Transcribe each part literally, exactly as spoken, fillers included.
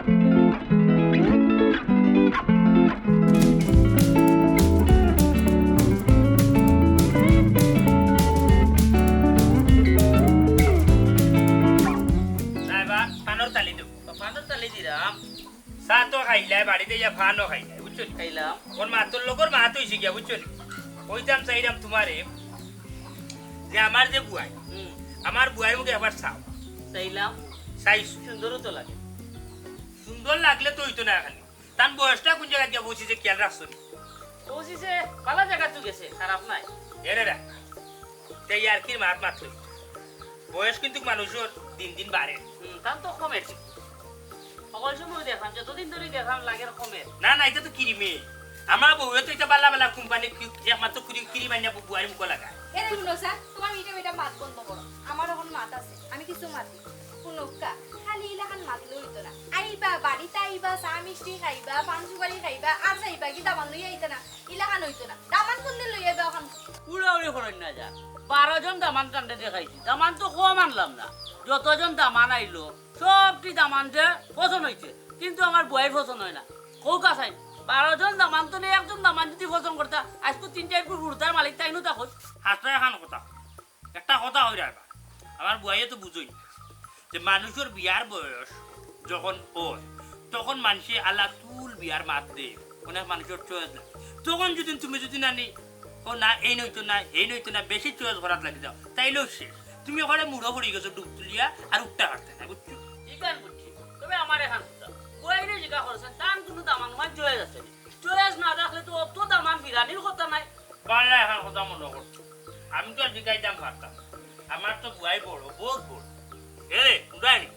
নাইবা, পানর তালি দেও। তো পানর তালি দিলাম। চা তো খাইলাই, বাড়িত আইয়া পানও খাইলাই, বুঝছো নি? খাইলাম। অখন মাতর লগর মাত অইছে গিয়া, বুঝছো নি? কইতাম চাইরাম তুমারে যে আমার যে বুয়াই, হুম। আমার বুয়াইর মুখে একবার চাও। চাইলাম। চাইছো। সুন্দরও তো লাগে। সুন্দর লাগলে তো অইতো না খালি। তান বয়সটা কুন জাগাত গিয়া পৌঁছিছে খেয়াল রাখছো নি? পৌঁছিছে, ভালা জাগাত তো গেছে, খারাপ নায়। এরে রা, তে ইয়ার্কির মাত মাতলে। বয়স কিন্তু মানুষর দিন দিন বাড়ের। হুম, তান তো কমের। সকল সময় দেখলাম, যতদিন ধরি দেখলাম লাগের কমের। না, না, ইটা তো কিরিমে। আমার বউয়ে তো ইটা বালা বালা কোম্পানি কি-, একমাত্র কুরি-, কিরিম আনিয়া বু-, বুয়াইর মুখো লাগায়। এরে হুনো স্যার, তুমার মিঠা মিঠা মাত বন্ধ করো। আমার অখন মাত আছে, আমি কিছু মাতি। হুনউক্কা, খালি ইলাখান মাতলে অইতো না। আইবা, বাড়িত আইবা, চা মিষ্টি খাইবা, পান সুপারি খাইবা, আর যাইবা কি দামান লইয়া আইতা না? ইলাখান অইতো না। দামান কুনদিন লইয়া আইবা অখান? উড়াউড়ি করইন না যা। বারো জন দামান টানতে দেখাইছি। দামান তো কম আনলাম না। যতজন দামান আইলো, সবটি দামান যে পছন্দ অইছে। কিন্তু আমার বুয়াইর পছন্দ অয় না। কউক্কা চাইন, বারো জন দামান তো নে, একজন দামান যদি পছন্দ করতা, আইজকু তিনটা এরকু হুরুতার মালিক তাইনও তা কই। হাছায় এখান কথা। একটা কথা কই রাখবা, আমার বুয়াইয়ে তো বুঝইন যে মানুষর বিয়ার বয়স যখন অয়, তখন মানষে আলা তুল বিয়ার মাত দেয়, অনেক মানুষর choice নাই। তখন যদি তুমি যদি নানি, "ও না, এইন অইতো না, এইন অইতো না", বেশি choice করাত লাগি যাও, তাইলেও শেষ। তুমি ওখানে মুড়ো পড়ি গেছো ডুব তুলিয়া, আর উঠতে পারতে না, বুঝছো? ইখান বুঝছি, তবে আমার এখান কথা, বুয়াইরে জিগা করছেন, তান কুনু দামান উমান choice আছে নি? Choice না থাকলে তো অত দামান ফিরানির কথা নাই। বালা এখান কথা মনো করছো। আমি তো জিগাইতাম পারতাম। আমার তো বুয়াই বড়, বউত বড়। এ রে, উড়াই,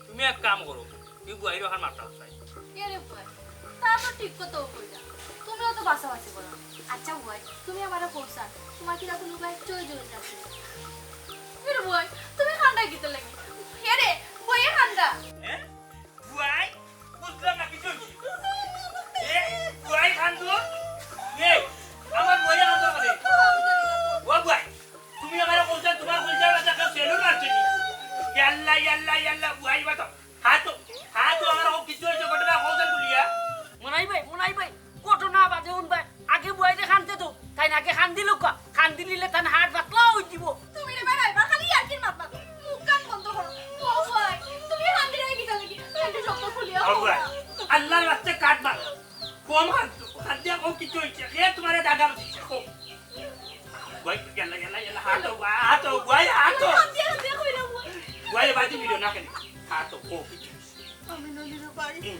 তুমি এক কাম করো, তুমি বুয়াইর ওখান মাততাও চাই। এ রে বুয়াই, তা তো ঠিক কথাউ কইলা। তুমিও তো বাছাবাছি করো। আচ্ছা বুয়াই, তুমি আমারে কও ছাইন, তুমার কিতা কুনু বুয়াই চয়ে চলে যাচ্ছে? এ রে বুয়াই, তুমি কান্দা কিতা লাগি? এ রে, বুয়াই কান্দা। হ্যাঁ? বুয়াই, বুঝলাম না কিছু। এ, বুয়াই কান্দো? এ, আমার বুয়াই কান্দো করে। ও বুয়াই, তুমি আমারে কইছো, তুমার কইছো, আচ্ছা, কেউ সেলুন আছে নি? ইয়াল্লা, ইয়াল্লা, ইয়াল্লা, বুয়াই বাতো। হাতো, হাতো আমার কিছু হইছে, ঘটনা কইছো বলিয়া। মনাই ভাই, মনাই ভাই, ঘটনা বাদে হুনবায়। আগে বুয়াইরে কানতে দেও, তাইন আগে কান্দিলউক্কা, কান্দিলিলে তান হাড় পাতলা অই যিবো। তুমি রে বেটা, এবার খালি ইয়ার্কির মাত মাতো। মুখ কান বন্ধ করো। ও ভাই, তুমি কান্দিরায় কিতা লাগি? একটু শক্ত খুলিয়া ও কও ভাই, না। আল্লাহর ওয়াস্তে কাট মার। কম কান্দো, কান্দিয়া কও কিছু হইছে। কে তুমারে দাগা দিছে? কও। ভাই, ইয়াল্লা, ইয়াল্লা, ইয়াল্লা, হাতো, ভাই, হাতো, ভাই, হাতো। কান্দিয়া, কান্দিয়া কইরাম ভাই। ভাই, বাজি ভিডিও না কেন? হাতো, কও কিছু হইছে। আমি নদীর ভাই। হুম।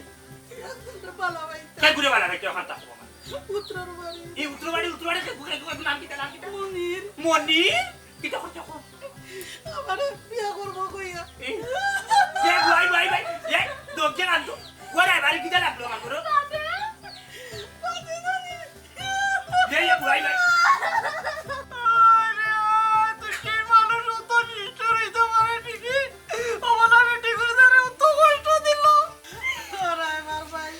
একজনরে ভালা পাইতাম। কে ঘুরে ভালা পাইতে ওখান থাকবো আমার? উত্তর বাড়ি। এই উত্তর বাড়ি, উত্তর বাড়ি কে ঘুরে, ঘুরে নাম কিতা, নাম কিতা? মনির। মনির? কিতা করছে এখন? আমারে বিয়া করবো কইয়া। এই, এ, ভাই, ভাই, ভাই, এ, দরজা কান তো। ওরে, বাড়ি কিতা লাগলো আমার ঘরে? বাদে, বাদে নদীর। এই, এ, ভাই, ভাই। আরে, তুই কি মানুষ অত নিষ্ঠুর হইতে পারে ঠিকই? ও বলে আমি ঠিক হয়ে যাবে, অত কষ্ট দিল। আরে আমার ভাই,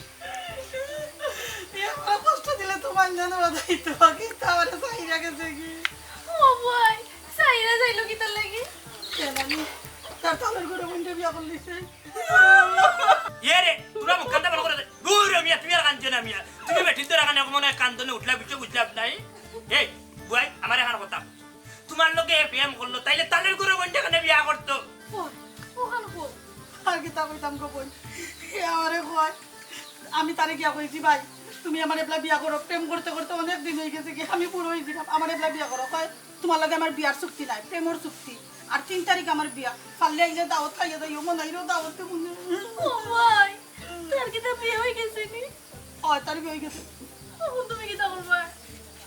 এ আমার কষ্ট দিলে তো মাইনা নেওয়া যাইতো, কিন্তু আমারে চাইরা গেছে কি? ও ভাই, চাইরা যাইলো কিতার লাগি? কেন আমি তার তালর ঘরে বইনটা বিয়া করলিছে? এ রে, তোরা মুখ কান্দা বন্ধ করে দে। দূর রে মিয়া, তুমি আর কান্দছো না মিয়া। তুমি বেটির তোরা কানে মনে হয় কান্দনে উঠলা, বুঝছো, বুঝলাম নাই। এই, বুয়াই, আমার এখন কথা। তোমার লগে এ প্রেম করলো, তাইলে তালর ঘরে বইনটা কেনে বিয়া করতো? ওই, ওখানে কো? আর কিতা কইতাম গো বইন? এ আমারে কয়, আমি তারে গিয়া কইছি, "ভাই, তুমি আমার এবলা বিয়া করো, প্রেম করতে করতে অনেক দিন হয়ে গেছে কি, আমি বুড়ো হয়ে গেলাম, আমার এবলা বিয়া করো।" কয়, "তোমার লগে আমার বিয়ার চুক্তি নাই, প্রেমর চুক্তি। আর তিন তারিখ আমার বিয়া, পারলে আইলে দাওয়াত খাইয়া যাইও, মনাইরও দাওয়াতে মনে।" ও ভাই, তার কিতা বিয়া হয়ে গেছে নি? হয়, তার বিয়া হয়ে গেছে। তখন তুমি কিতা করবা?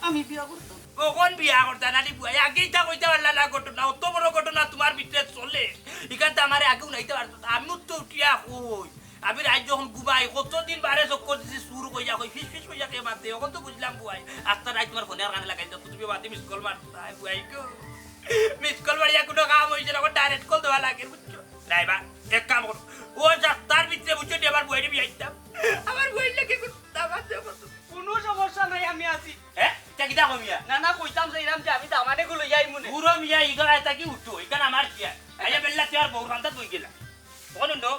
আমি বিয়া করতাম। কখন বিয়া করতা নানি বুয়াই? আগেই তা কইতে পারলা না ঘটনা, অত বড় ঘটনা তোমার ভিতরে চলে। ইখান তো আমারে আগে উনাইতে পারতো না। আমি তো উঠিয়া কই। আমি রাইত যখন ঘুমাই, কতদিন বারে চক্কর দিছি, চুর কইয়া কই, ফিস ফিস কইয়া কে মাতে। এখন তো বুঝলাম বুয়াই। আস্তা রাইত তোমার ফোনে আর কানে লাগাই দিতাম, তুমি বাদে miss call মারতা, বুয়াই গো। Miss call মারিয়া কোনো কাম হইছে না, এখন direct call দেওয়া লাগে, বুঝছো? নাইবা, এক কাম করো। ও যাত্রার ভিতরে বুঝছো নি, আমার বুয়াইরে বিয়া দিতাম। আমার বুয়াইর লাগে কোনো দামাদ দেবো তো। কোনো সমস্যা নাই, আমি আছি। হ্যাঁ? ইটা কিতা কমিয়া? না, না, কইতাম চাইরাম যে আমি দামানে গুলো যাই মনে। পুরো মিয়া ইগর আয়তা কি উঠো? ইখান আমার কি আর? আইয়া বেল্লা তুই আর বউর কান্দাত বই গেলা। অখন হুনো,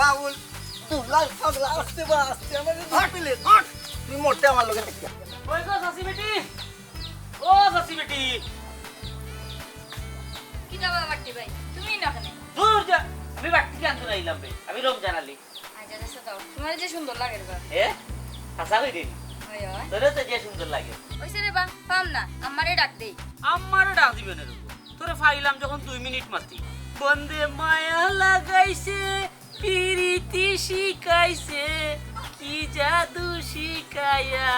পাগল, দুলা, পাগলা, আস্তে বা, আস্তে, আমার এই হাট, দিলে, হাট। তুই মরতে আমার লগে থাকিয়া। ওই গো, চাচি বেটি। ও চাচি বেটি। কিতা বা বাট্টি ভাই? তুমি না কেনে? দূর যা। আমি বাট্টি আনতে আইলাম বে। আমি রমজান আলী। আচ্ছা, আচ্ছা, দাও। তোমার যে সুন্দর লাগে রে বা। এ? হাছা কইরে নি? অয়, অয়। তোরে তো যে সুন্দর লাগে। অইছে রে বা, পাম না। আম্মারে ডাক দেই। আম্মারে ডাক দিবে না রে বা। তোরে পাইলাম যখন দুই মিনিট মাতি। বন্দে মায়া লাগাইছে, পিরিতি শিখাইছে, কি জাদু শিখাইয়া,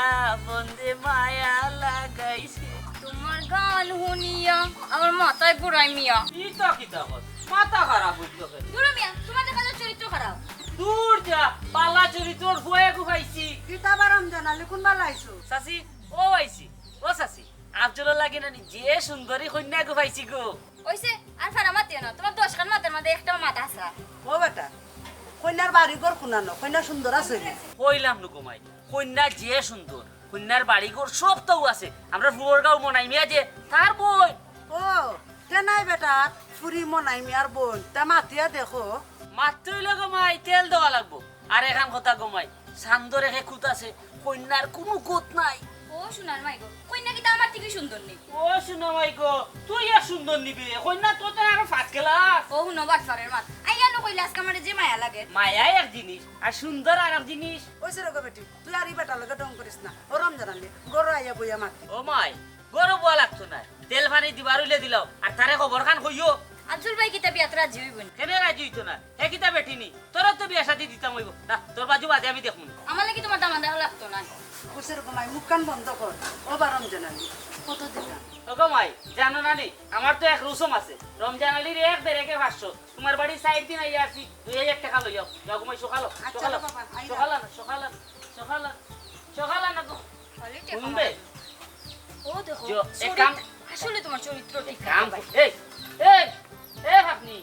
বন্দে মায়া লাগাইছে। তোমার গান হুনিয়া আমার মাথায় ঘুরাই মিয়া। ইতা কিতা কস? মাথা খারাপ অইতো কেনে? দূর মিয়া, তোমার দেখা যায় চরিত্র খারাপ। দূর যা, বালা চরিত্রর ফুয়া এগু পাইছি। কিতা বা রমজান আলী, কোন বালা আইছো? চাচি, ও আইছি, ও চাচি, আফজলর লাগি নানি যে সুন্দরী কইন্যা এগু পাইছি গো। অইছে, আর ফারা মাতিও না, তোমার দশখান মাতের মাঝে একটা মাত হাছা। ও বেটা, কইন্যার বাড়ি ঘর কুনানো, কইন্যা সুন্দর আছে নি? কইলাম নু গো মাই, কইন্যা যে সুন্দর, কইন্যার বাড়ি ঘর সব তো আছে। আমরার ফুয়ার গাঁও মনাই মিয়া যে, তার বইন। ও, তে নাই বেটা, ফুরি মনাই মিয়ার বইন, তা মাতিয়া দেখো। মাততে অইলে গো মাই, তেল দেওয়া লাগবো। আর এখান কথা গো মাই, চান্দর একে খুঁত আছে, কইন্যার কুনু খুঁত নাই। ও সোনার মাই গো, কইন্যা কিতা আমার থাকি সুন্দর নি? ও সোনা মাই গো, তুই আর সুন্দর নিবি, কইন্যা তো তোর আরো first class। ও হুনো বাটপারের মাত, আইয়া নু কইলে আজকে আমারে যে মায়া লাগে। মায়া এক জিনিস, আর সুন্দর আর এক জিনিস। ওই সে রোগা বেটি, তুই আর ই বেটার লগে ঢং করিস না। ও রমজান আলী, ঘরো আইয়া বইয়া মাতি। ও মাই, ঘরো বওয়া লাগতো না, তেল পানি দিবার অইলে দিলাও, আর তারে খবর খান কইও। আব্দুল ভাই কিতা বিয়াত রাজি অইবো নি? কেনে রাজি অইতো না? হে কিতা বেটি নি? তোরও তো বিয়া শাদি দিতাম অইবো। না, তোর বাজু বাদে আমি দেখমু নি। আমার লাগি তোমার দামান দেখা লাগতো না। বুঝছে রকম আই মুখখান বন্ধ কর। ও বা রমজান আলী, কত দিন? ওগো মাই, জানো না নি? আমার তো এক রুসুম আছে। রমজান আলীর এক দেড়েকে পাঁচশো। তোমার বাড়ি চাইর দিন আইয়া আছি, দুই হাজার টাকা লইয়াও। যাও গো মাই, সকালো, আচ্ছা সকালো। রে বাবা, আইলাম। সকালো না, সকালো না, সকালো না, সকালো না গো। খালি টেকা হুনবে? মারো। ও দেখো, যে, এক চরিত্র, কাম, আসলে তোমার চরিত্র ঠিক কাম নাই। এই, এই, এ ভাগ্নি।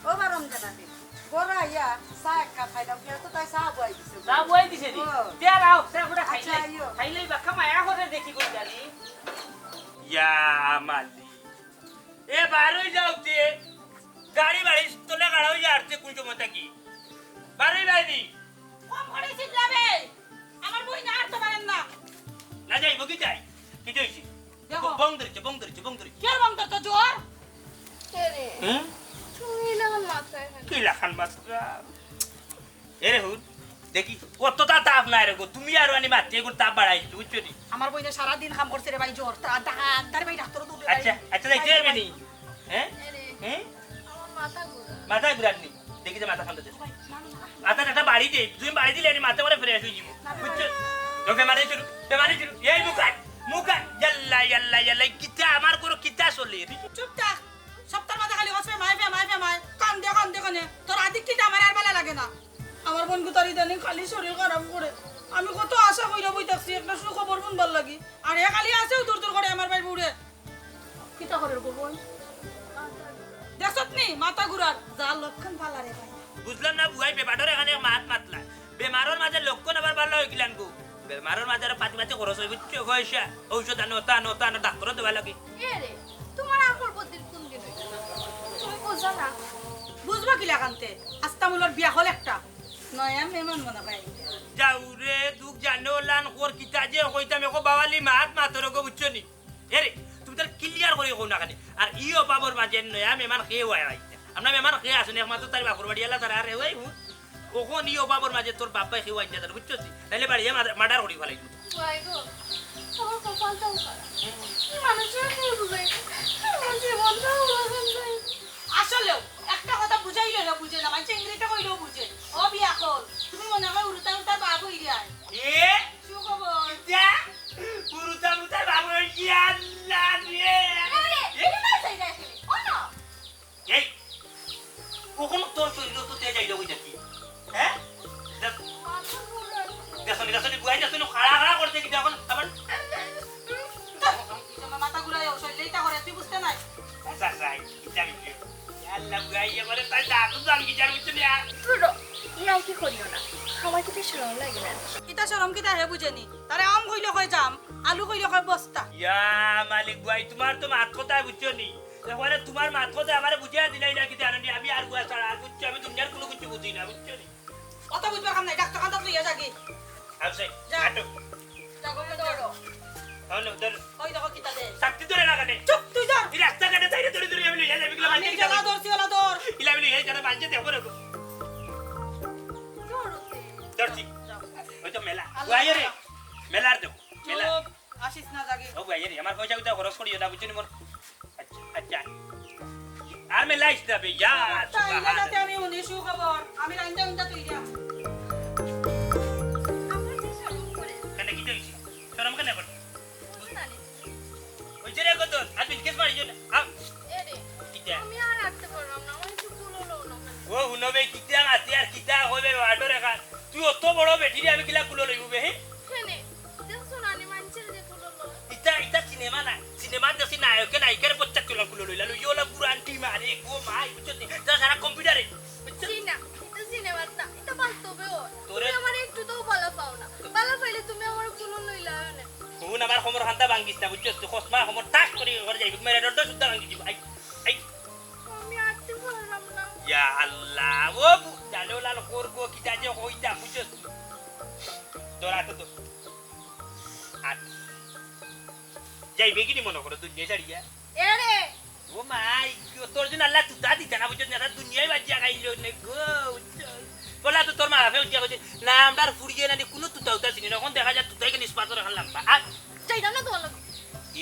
ও বা রমজান আলী, ঘরো আইয়া চা এক কাপ খাইলাম, কেউ তো তাই চা বওয়াই দিছে। চা বওয়াই দিছে নি? ও। দিয়া লাও, চা গুটা আচ্ছা, খাইলাই। আইও। খাইলাই বাক্কা মায়া করে দেখি কই জানি। ইয়া মালি। এ বারই যাও তে। গাড়ি বাড়ি তলে গাড়া অইয়া আরতে কোন সময় থাকি? বারই বাইরি। কম করে চিল্লাবে। আমার বইন আর তো পারেন না। না যাইবো কি যাই? কি যাইছি? দেখো। বং ধরেছে, বং ধরেছে, বং ধরেছে। কে বং ধরতো জোর? কে রে? হুম? তুমি ইলাখান মাতরায় কেনে? কি লাখান মাতরা? এরে হুন, দেখি, অতটা তাপ নাই রে গো, তুমি আরো আনি মাতি এগুন তাপ বাড়াই দিছো, বুঝছো নি? আমার বইনে সারা দিন কাম করছে রে ভাই, জ্বর, তা ডাক্তার ভাই, ডাক্তারও তো আচ্ছা, আচ্ছা, যাইতে পারবে নি? হ্যাঁ? এরে, হ্যাঁ? আমার মাথা ঘুরা। মাথা ঘুরার নি? দেখি যে মাথা ঠান্ডা দে। মাথা একটা বাড়ি দে, তুমি বাড়ি দিলে এর মাথা করে ফ্রেশ হয়ে যাবো, বুঝছো? তো বেমারি শুরু, বেমারি শুরু, এই মুখান, মুখান, ইয়াল্লা, ইয়াল্লা, ইয়াল্লা, কিতা আমার কোনো কিতা চলে? চুপ থাক। সপ্তাহর মাঝে খালি হসে মাই ফে, মাই ফে, মাই। কান্দে, কান্দে, কান্দে। তোর আদিক কিতা আমার আর ভালা লাগে না। আমার বইন গুতার ইদানিং খালি শরীর খারাপ করে। আমি কত আশা কইরা বই থাকছি একটা সুখবর হুনবার লাগি। আর হে খালি আছেও দূর দূর করে আমার ভাই বউরে। কিতা করে গো বইন? দেখছত নি? মাথা ঘুরার। যা লক্ষণ ভালা রে ভাই। বুঝলাম না বুয়াই, বেবাডর এখানে মাত মাতলা। বেমারর মাঝে লক্ষণ আবার ভালা অইগিলান গো। বেমারর মাঝে আরো পাতি পাতি খরচ অই, বুঝছো? পয়সা, ঔষধ আনো, ওটা আনো, ওটা আনো, ডাক্তারও দেওয়া লাগে। এ রে, তোমার আকল বুদ্ধির কোন দিন অইতো না? তুমি বুঝো না? বুঝবা কি লাগান্তে? আস্তা মুলর বিয়া হল একটা। নয়া মেহমান মনে হয়। যাও রে, দুখ জানো লান খোর কিতা যে কইতাম, একো বাওয়ালি মাত মাতর গো, বুঝছো নি? এ রে, তুমি তার clear করি কও না খালি। আর ই অভাবর মাঝে নয়া মেহমান খেয়ে আয় আইতা। আমরা মেহমান খেয়ে আসুন, একমাত্র তার বাপর বাড়ি আলা তারা আর এ ওই হুন। ওখন ই অভাবর মাঝে তোর বাপ ভাই কেউ আইতে তার, বুঝছস নি? নাইলে বাড়িয়ে মার্ডার করি ফালাই দিত। ওয়াই গো, আমার কপালটাও খারাপ। কি মানুষের কি বুঝাই? আমার জীবনটাও ওরকম যাই। আসলেও, একটা কথা বুঝাইলে না বুঝে না, মানে ইংরেজিতে কইলেও বুঝে। ও বিয়া কল, তুমি মনে হয় উরুতা উরুতার বাপ হই যায়। এ? সুখবর। যা, উরুতা উরুতার বাপ হই গিয়া আল্লাহ রে। আরে, এ? এটা না চাই না এখানে। ও না। এই, কখনো তোর শরীরে তো তেজ আইলো কই দেখি? হ্যাঁ? দেখ, দেখো নি, দেখো নি, বুয়াই দেখো নি, খাড়া খাড়া করতে কিন্তু এখন আবার মাথা ঘুরাই, ও শরীরে ইটা করে, তুই বুঝতে নাই। আচ্ছা, আচ্ছা, ইটা আমি কি? আল্লাহ, বুয়াই এবারে তাই দাদু দাম কি জান বুঝতে না? ধুরো, ইয়ার্কি করিও না। আমার কিন্তু শরম লাগে না। ইটা শরম কিতা হে বুঝেনি? তারে আম কইলে কয় জাম, আলু কইলে কয় বস্তা। ইয়া মালিক বুয়াই, তোমার তো মাত কথায় বুঝছো নি? এবারে তোমার মাত কথা আমারে বুঝাইয়া দিলাই না কি জানো নি? আমি আর গুয়া ছাড়া আর বুঝছো, আমি দুনিয়ার কোনো কিছু বুঝি না, বুঝছো নি? অত বুঝবার কাম নাই, ডাক্তার খানাত লইয়া যাগি। আচ্ছা, যা। আটো। যা, গরু ধরো। হ্যাঁ, না, ধর। ওই দেখো কিতা দে। শক্তি ধরে না কেনে? চুপ, তুই ধর। এই রাস্তাঘাটে তাইরে ধরে ধরে আমি লইয়া যাবি, কিলা আমি মাঝে জ্বালা ধরছি, ওলা ধর। ইলা আমি লইয়া যারা মাঝে দেখো রে। ধরো তে। ধরছি। যাও। ওই তো মেলা। আল্লাহ ওয়াই রে। আল্লাহ। মেলার দেখো। মেলা। চুপ। আসিস না জাগি। ও ভাই রে, আমার পয়সা উঠা খরচ করিও না, বুঝছো নি মোর? আচ্ছা, আচ্ছা। আর মেলাইস না বে, ইয়া, তাই না, সুবহানাল্লাহ। যাতে আমি উনি সুখবর, আমি রাইন্দা উন্দা তুই যা। আমার যে শরম করে। কেন কি হইছে? শরম কেন করে? না রে। ওই যে রে কত, আর বিলকেস মারি জন্য। আম। এ রে। কিতা? আমি আর রাখতে পারলাম না, আমার একটু কুলো লো না। ও হুনো বে, কিতা মাতি আর কিতা কইবে বাটর এখান। তুই অত বড় বেটি রে, আমি কিলা কুলো লইব বে, হে? কেনে? দেখছো না, আমি মানছি যে কুলো লো। ইতা, ইতা সিনেমা না। সিনেমা দেখছি নায়কে নায়িকার পচ্চাত তুলা কুলো লইলা। লইও লা পুরান টিম আরে গো মাই, বুঝছো নি? হুন, আমার কোমর খান্তা ভাঙ্গিস না, বুঝছস? তুই খসমা কোমর টাক করি ঘরে যাইবি, মেরে ডর সুদ্ধা ভাঙ্গি দিব। I, I. আমি আটতে পারলাম না। ইয়া আল্লাহ, ও বু-, জানো লাল কর গো, কিতা যে কইতা, বুঝছস? তোর আতো তো। আট। যাইবে কি নি মনে করো, দুনিয়া ছাড়িয়া? এরে! ও মাই, তোর জন্য আল্লাহ তুতা দিতা না, বুঝছস না? দুনিয়ায় বাজিয়া খাইলো নে গো, বুঝছস? বলা তো তোর মা বাপে উঠিয়া কইছে, "না, আমরার ফুড়িয়ে নানি কুনু তুতা উতা চিনি না।" অখন দেখা যায় তুতাই কেন ইস্পাতর অখন লাম্বা। আর যাইতাম না তোমার লগে।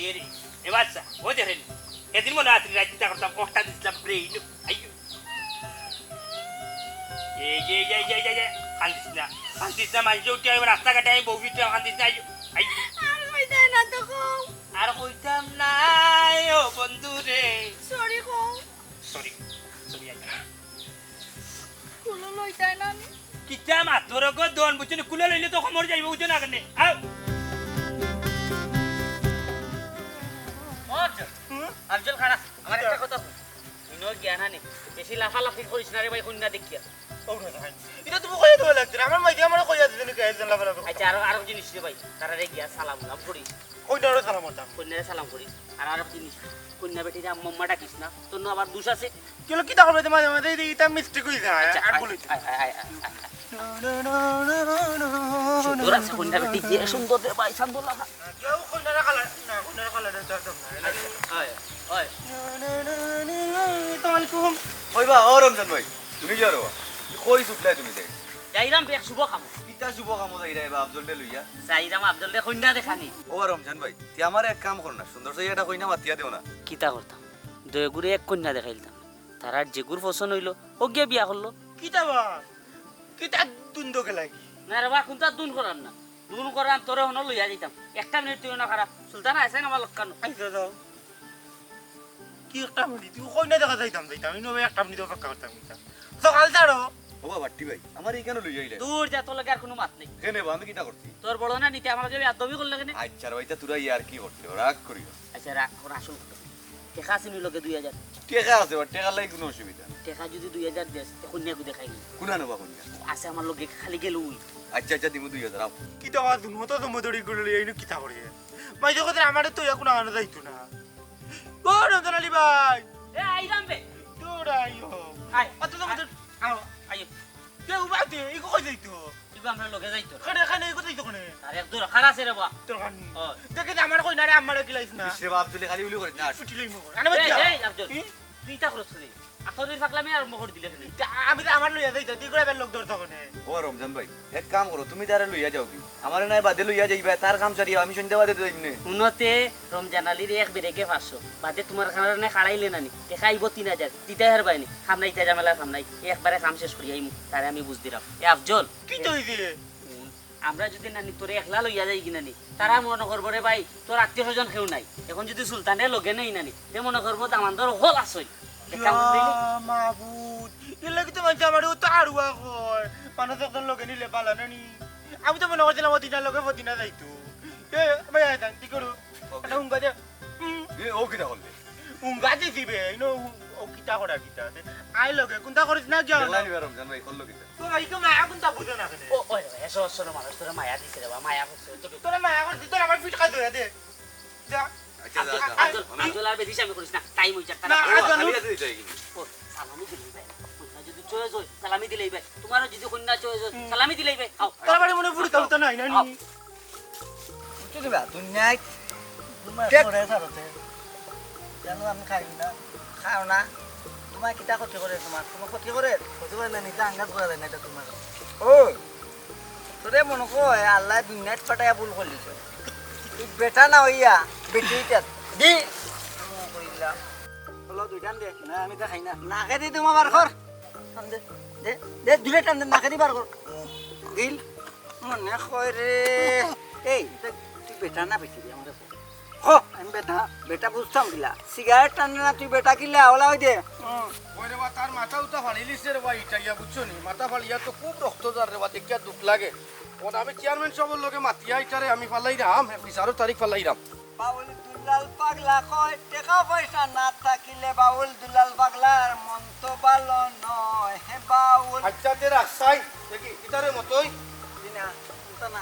এ রে, এ বাচ্চা, ও দেখেন, এদিন মনে আছে রাইত চিন্তা করতাম, ওটা দিছিলাম ব্রেইন। আইয়ো। এই যে, এই যে, এই যে, এই যে, এই যে, কান্দিস না, কান্দিস না, মাইনষে উঠিয়া আইবো, রাস্তাঘাটে আমি বউ ফিরতে কান্দিস না, আইয়ো, আইয়ো। আর কইতায় না তো কও। আর কইতাম না, ও বন্ধু রে। সরি কও। সরি, সরি, আইয়ো। কুলো লইতায় না নি? কিতা মাতর গো দন, বুঝছো নি? কুলো লইলে তো কোমর যাইবো, বুঝছো না কেনে? আও। ও আফজল, হুম? আফজল খাড়া, আমার একটা কথা হুন। ইনো গিয়া না নি, বেশি লাফালাফি করিস না রে ভাই, কইন্যা দেখিয়া। ও না, না, না। ইটা তুমি কইয়া দেওয়া লাগতো না। আমার মাইকে আমারে কইয়া দিতে নি, কইয়া দিতে লাফালাফি করতে। আচ্ছা, আরো, আরো জিনিস রে ভাই, তারারে গিয়া সালাম উলাম করিস। কইন্যারে সালাম করতাম। কইন্যারে সালাম করিস। আর আরো জিনিস, কইন্যা বেটিরে আম্মা আম্মা ডাকিস না, তোর নু আবার দুষ আছে। কেন, কিতা করবে তো মাঝে মাঝে এই, এটা মিস্টেক হয়ে যায়, আচ্ছা, আর আয়, বলে দিই। আয়, আয়, আয়, আয়, আয়। সুন্দর আছে কইন্যা বেটি, যে সুন্দর রে ভাই, সান্দুল্লাহ। কেউ কইন্যার কালার, না, কইন্যার কালার এটা একদম না। আয়, আয়। আসসালামু আলাইকুম। কইবা, ও রমজান ভাই, তুমি কি করো? কই ছুটলাই তুমি যাই? যাইরাম বে এক শুভ কামো। কিতা শুভ কামো যাইরা এবার আফজলরে লইয়া? যাইরাম আফজলরে কইন্যা দেখানি। ও রমজান ভাই, তে আমারে এক কাম করো না, সুন্দর চাইয়া একটা কইন্যা মাতিয়া দেও না। কিতা করতাম? দয়গুরে এক কইন্যা দেখাইলতাম। তারার যেগুর পছন্দ অইলো, অগুয়ে বিয়া করলো। কিতা বা? কিতা দুন্দকে লাগি? না রে বা, কুনতা দুন করার না। দুন করাম তোরে হনো লইয়া যাইতাম। একটা মিনিট তুই না খারাপ। সুলতান আইছে না আমার লক্কানো। আইছে যাও। কি একটা মিনিট? তুই কইন্যা দেখা যাইতাম, যাইতাম। ইনো একটা মিনিট অপেক্ষা করতাম, করতাম। সকাল ছাড়ো। ও বাবা, টি ভাই, আমার এইখানে লইয়া আইলে। দূর যা, তোর লগে আর কুনু মাত নাই। কেনে বা, আমি কিতা করছি? তোর বড় না নিতে আমার লগে বেয়াদবি করলে কেনে? আচ্ছা রে ভাই, তা তোরা ইয়ার কি করতে? রাগ করিও। আচ্ছা, রাগ, এখন আসল কথা। টেকা আছে নি লগে দুই হাজার? টেকা আছে, বা টেকার লাগি কুনু অসুবিধা নাই। টেকা যদি দুই হাজার দেস, তে কইন্যা কই দেখাই নি? কুনা নেবা কইন্যা? আছে আমার লগে, খালি গেল ওই। আচ্ছা, আচ্ছা, দিমু দুই হাজার, আও। কিতা বা দুনো তো জমা দড়ি করে লইয়া আইনু কিতা করে? ভাই, যখন আমারে তো এখন আনা যাইতো না। ও রতন আলী ভাই। এ, আইলাম বে। দৌড়াইও। আয়। অত জমা দড়ি, আও। আইও। তে উবাতে, ইগু কই যাইতো? ইগু আমরার লগে যাইতো। খানে, খানে, ইগু যাইতো খানে? আরে, এক দরকার আছে রে বা। দরকার নি? ও। দেখে যে আমার কইন্যারে আমারে কিলাইস না। ইস রে বাপ, তুই খালি উলি করিস না। ছুটি লইমু। আনে এই, বাচ্চা। এই, আব্দুল। কি? তুই ইতা করস রে। আতরের ফাকলামি আরম্ভ করে দিলে খালি। তা আমি তো আমার লইয়া যাইতো, তুই করে বের লোক ধরতো খানে। ও রমজান ভাই, এক কাম করো, তুমি তারে লইয়া যাও কি? আমারে নাই বাদে লইয়া যাইবা, তার কাম সারিয়া আমি সন্ধ্যা বাদে তো যাইমু নে। হুনো তে, রমজান আলীর এক বেরেকে পাঁচশো, বাদে তোমার কারণে খাড়াইলে নানি, টেকা আইবো তিন হাজার, দিতায় হারবায় নি, খাম নাই, ইতা ঝামেলার খাম নাই, একবারে কাম শেষ করি আইমু, তারে আমি বুঝ দিরাম। এ আফজল, কিতা অইছে? হুন, আমরা যদি নানি তোরে একলা লইয়া যাই কি নানি, তারা মনে করবো রে ভাই, তোর আত্মীয় স্বজন কেউ নাই, এখন যদি সুলতানরে লগে নেই নানি, তে মনে করবো দামান্দর হকল আছইন। ইয়া মাবুদ, এর লাগি তো মানষে আমারে অত আড়ুয়া কয়। মানুষ একজন লগে নিলে ভালা না নি? আমি তো মনে করছিলাম অদিনার লগে ফদিনা যাইতো। এ, ভাই, আয় যান, কি করো? ওকে। একটা উঙ্গা দে। হুম। এ, ও কিতা করলে? উঙ্গা দিছি বে, ইনো উ-, ও কিতা করা কিতা? আয় লগে, কুনতা করিস না, যাও না। দেখলাই নিবা রমজান ভাই, করলো কিতা? তো ভাই, তো মায়া কুনতা বুঝো না কেনে? ও, ওই, ওই, এসো, এসো, মানুষ তোরা মায়া দিছে রে বা, মায়া করছে, তো তোরা মায়া করছিস, তোরা আমার পিঠ খাই ধরে দে। যা। আচ্ছা, যা, যা। আব্দুল, আব্দুল, আর বেশি আমি করিস না, টাইম হইছে, না, তারা ও, আমি জানি। গেছে, যাই কিন্তু। ও, সালামি দিলেই ভাই। কইন্যা যদি চয়েস হয়, সালামি দিলেই ভাই। তোমারও যদি কইন্যা চয়েস হয়, হুম। সালামি দিলেই ভাই। আও। তার বাড়ি মনে হয় বুড়ি কাউতা নাই, নাই, আও। নাই। বুঝছো কিবা? দুনিয়ায় তোমার দেখ। করে ছাড়তে। জানো আমি খাই না। খাও না। তোমার কিতা ক্ষতি করে তোমার? তোমার ক্ষতি করে? ক্ষতি করে না, নিজে আন্দাজ করা যায় না এটা তোমার। ও, তোরে মনে কয় আল্লাহ দুনিয়াত পাঠাইয়া ভুল করলিছ। তুই বেটা না হইয়া, বেটি হইতে আস। দি। কইলা। বলো, দুইটান দে। না, আমি তো খাই না। নাকে দি তোমার বার কর। টান দে। দে, দে, দুইটা টান দে, নাকে দি বার কর। দিল। মনে কয় রে। এই, তুই বেটা না বেটি রে, আমারে কো। কো, আমি বেটা, বেটা বুঝতাম কিলা। সিগারেট টানে না, তুই বেটা কিলা, ওলা ওই দে। হুম। ওই রে বা, তার মাথা উতা ফাড়িলিছে রে বা, ইটা ইয়া বুঝছো নি? মাথা ফাড়িয়া তো খুব রক্ত যার রে বা, দেখিয়া দুখ লাগে। ওটা আমি চেয়ারম্যান সাবর লগে মাতিয়া ইটারে আমি ফালাইরাম, বিচারর তারিখ ফালাইরাম। বাউল দুলাল পাগলা কয়, টেকা পয়সা না থাকিলে বাউল দুলাল পাগলার মন তো ভালো নয়। হে বাউল। আচ্ছা, তে রাখ, সাই, দেখি, ইটারে মতই। জি না, ওটা না।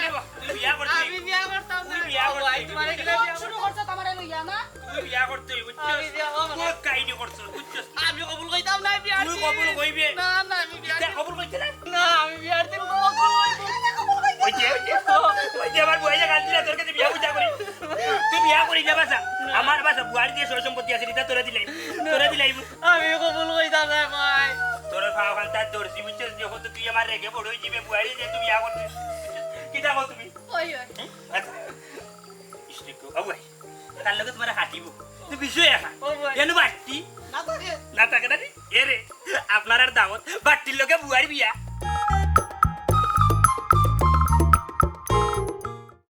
তুই বিয়া করতে। আমি বিয়া করতাম না। তুই বিয়া ও ভাই, করতে। তোমার এগুলা বিয়া শুরু করছো তোমারে লইয়া না? তুই বিয়া করতে, বুঝছস? আমি বিয়া করবো না। বহুত কাহিনী করছস, বুঝছস? আমি কবুল কইতাম না বিয়া। তুই কবুল কইবে? না, না, আমি বিয়া কিতা কবুল কইতে না? না, আমি বিয়ার দিন কবুল কইবো। ওই যে, ওই যে, ওই যে আমার বইয়া গান দিলা, তোর কাছে বিয়া বুঝা করি। তুই বিয়া করি যা বাসা। না। আমার বাসা, বুয়ারি যে সয় সম্পত্তি আছে, ইতা তোরে দিলাই। তোরে দিলাই। আমি কবুল কইতাম না, ভাই। তোর পাও খান তার দর্জি, বুঝছস? যখন তো তুই আমার রেগে বড় হয়ে যাবে, বুয়ারি যে তুই বিয়া করতে। কিতা কও তুমি? ওই, ওই। আচ্ছা। ইশরিকু, ও ভাই, তার লগে তোমার হাঁটিব। তুই বিষয় একা। ও ভাই। এনু বাট্টি। না থাকে। না থাকে না রে? এ রে, আপনার আর দাওয়াত। বাট্টির লগে বুয়ার বিয়া।